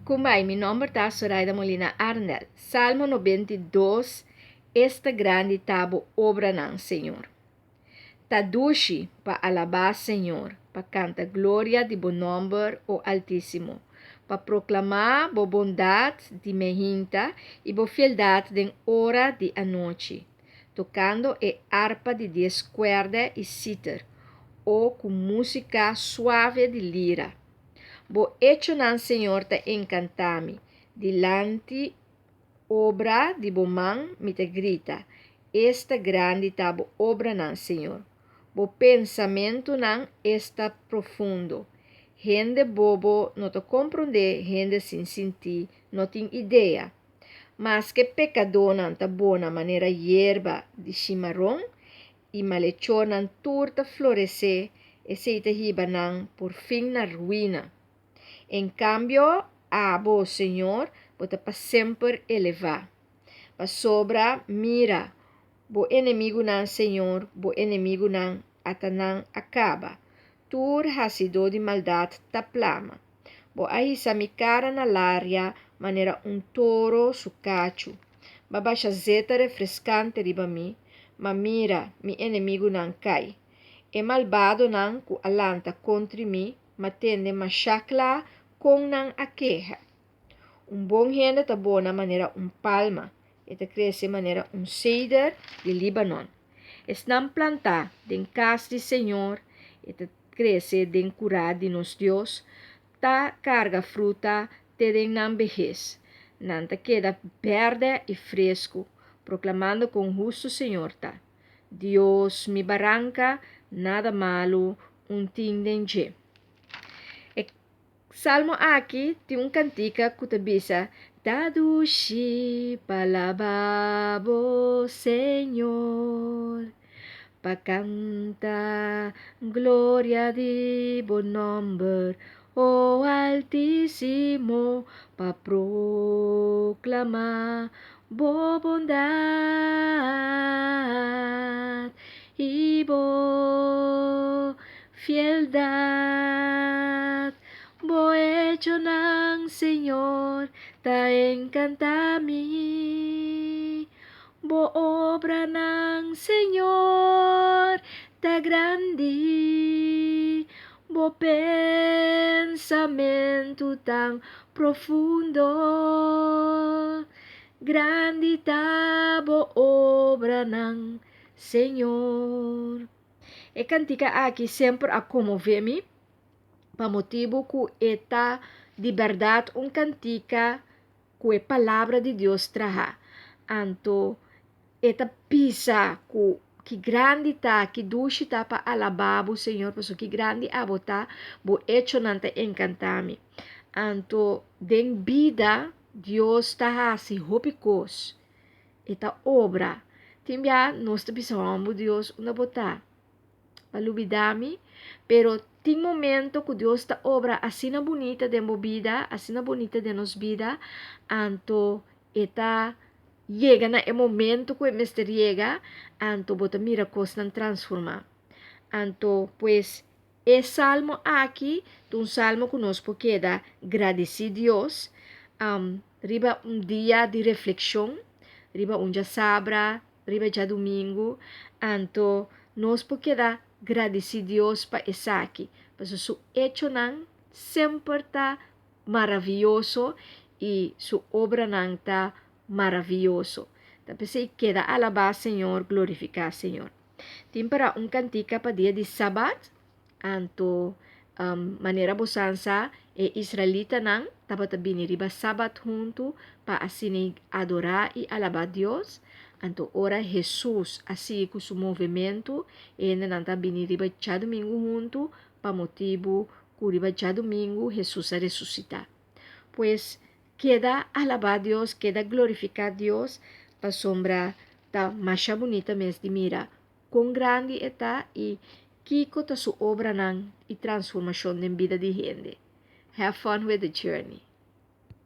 Kumbai, mi nomber ta Soraida Molina Arndel. Salmo 92, Esta grandi ta bo obranan, Señor. Ta dushi pa alabá Señor, pa kanta gloria di bo nòmber, o Altísimo, pa proklamá bo bondat di mainta i bo fieldat den ora di anochi, tokando e arpa di 10 kuèrdè i siter, o ku músika suave di lira. Bo echonan, Señor, ta enkantá mi. Dilanti obra di bo man mi ta grita. Esta grandi ta bo obranan, Señor. Bo pensamentunan, esta profundo. Hende bobo no ta komprondé, hende sin sintí no tin idea. Maske pekadónan ta bona manera yerba di shimaron i malechornan tur ta floresé, esei ta hiba nan por fin na ruina. En kambio, abo, Señor, bo ta pa semper elevá. Pasobra, mira, bo enemigunan, Señor, bo enemigunan, ata nan a kaba. Tur hasidó di maldat ta plama. Bo a hisa mi kara na laria manera un toro su kachu. B'a basha zeta refreskante riba mi, ma mira, mi enemigunan kai. E malbadonan ku a lanta kontra mi, m'a tende masha kla kon nan a keha. Un bon hende ta bona manera un palma, e ta krese manera un seder di Líbano. Esnan plantá den kas di Señor, e ta krese den kurá di nos Dios, ta karga fruta te den nan behes. Nan ta keda bèrdè i fresku, proklamando kon hustu Señor ta. Dios, mi baranka, nada malu no tin den dje. E salmo aki tin un kantika ku ta bisa: Ta dushi pa alabá bo, Señor, pa kanta gloria di bo nòmber, o Altísimo, pa proklamá bo bondat i bo fieldat. Bo echonan, Señor, ta enkantá mi. Bo obranan, Señor, ta grandi. Bo pensamentu tan profundo. Grandi ta bo obranan, Señor. E kantika aki semper a konmové mi, pa motibu ku e ta di bèrdat un kantika ku e palabra di Dios traha. Anto e ta bisa ku ki grandi ta, ki dushi ta pa alabá bo, Señor, pasobra ki grandi abo ta, bo echonan ta enkantá mi. Anto den bida Dios ta hasi hopi kos. E ta obra. Tin bia nos ta bisa hombo Dios unda bo ta. B'a lubidá mi, pero tin momento ku Dios ta obra asina bunita den bo bida, asina bunita den nos bida, anto e ta yega na e momento ku e mester yega, anto bo ta mira kosnan transformá. Anto, pues, e salmo aki ta un salmo ku nos por keda gradisí Dios riba un dia di reflekshon, riba un djasabra, riba djadumingu, anto nos por keda gradisí Dios pa esaki, pasobra su echonan semper ta maravioso i su obranan ta maravioso. Ta p'esei keda alabá Señor, glorifiká Señor. Tin para un kantika pa dia di sabat, anto manera bo sa e israelitanan tabata bini riba sabat huntu pa asina adorá i alabá Dios. Anto ora Hesus a sigui ku su movementu, e hendenan ta bini riba djadumingu huntu pa motibu ku riba djadumingu Hesus a resusitá. Pues keda alabá Dios, keda glorifiká Dios, pasobra ta masha bunita mes di mira kon grandi e ta i kiko ta su obranan i transformashon den bida di hende. Have fun with the journey.